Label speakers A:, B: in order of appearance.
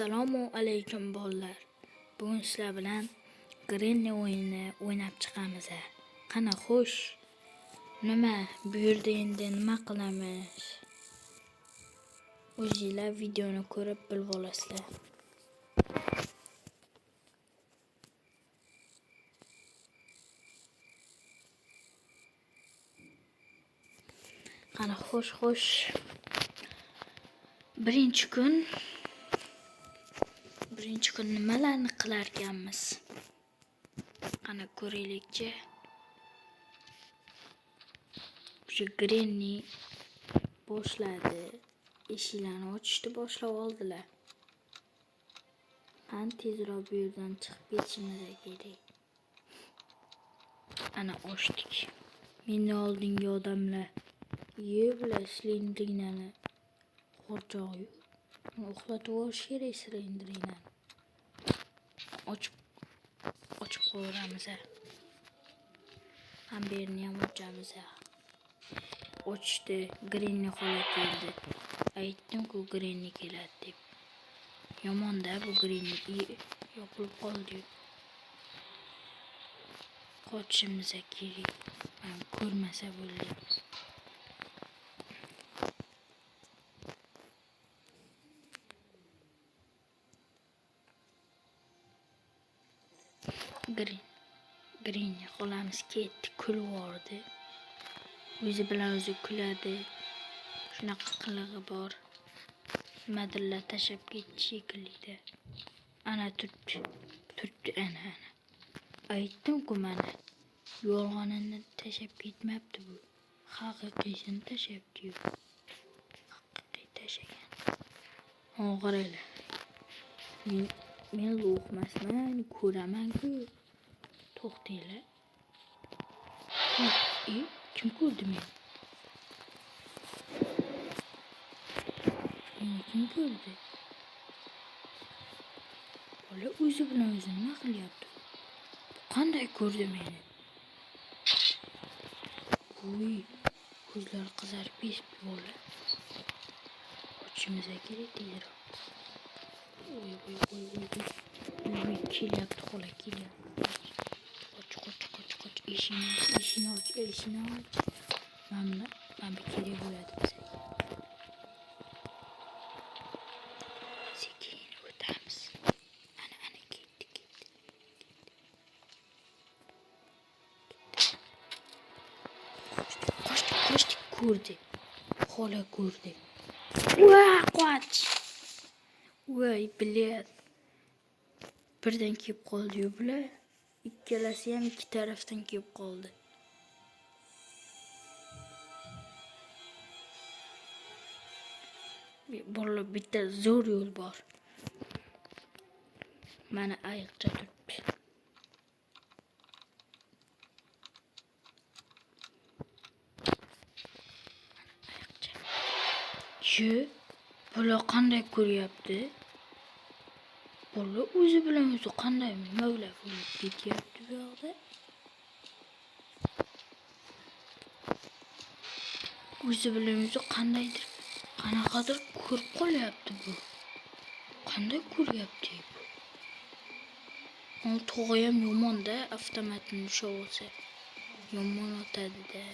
A: Assalomu alaykum bolalar. Bugun sizlar bilan Granny o'yinini o'ynab chiqamiz. Qani xo'sh. Nima bu yerda endi nima qilamiz? O'zinglar videoni ko'rib bilib olasizlar. Qani xo'sh. Birinchi kun nimalarni qilarkanmiz? Qani ko'raylikchi. O'sha Granny boshladi. Eshiklarni ochishni boshlab oldilar. Qani tezroq bu yerdan chiqib ketishimiz kerak. Ana ochdik. Mendan oldingi odamlar bular Slendrinani qo'rchog'i. Uxlatib yuborish kerak Slendrinani. Ochib qo'yamiz. Ham bu yerni ham ochamiz. Ochdi, Granny xola keldi. Aytdim-ku Granny keladi deb. Yomon-da bu Granny yopilib qoldi. Qochishimiz kerak. Ko'rmasa bo'ldi. Granny xolamiz ketdi, kulib yubordi. O'zi bilan o'zi kuladi. Shunaqa qilig'i bor. Nimadirlar tashlab ketdi shekilli. Ana turibdi. Turibdi ana. Aytdim-ku mana. Yolg'onini tashlab ketmabdi bu. Haqiqiysini tashlabdi-yu. Haqiqiy tashlagan. Qaranglar. Men lo'q emasman, ko'raman-ku. To'xtanglar. Kim ko'rdi meni? Meni kim ko'rdi? Bola o'zi bilan o'zi nima qilyapti? Qanday ko'rdi meni? Voy, ko'zlari qizarib ketibdi bola. Qochishimiz kerak tezroq. Voy, voy, voy, voy. Voy, kelyapti xola, kelyapti. Qoch. Eshikni och. Mana bu kerak bo'ladi bizga. Sekin o'tamiz. Ana ketdi. Qochdik, ko'rdi. Xola ko'rdi. Va, qoch. Voy, bilet. Birdan kelib qoldi-yu bular. Ikkalasi ham ikki tarafdan kelib qoldi. Bolalar, bitta zo'r yo'l bor. Mana ayiqcha turibdi. Ayiqcha. Shu bular qanday ko'ryapti? Bola o'zi bilan o'zi qanday mavla bo'lib ketyapti bu yoqda? O'zi bilan o'zi qandaydir, qanaqadir ko'rib qolyapti bu. Qanday ko'ryapti bu? Tog'a ham yomon-da, avtomatni ushlab olsa. Yomon otadi-da.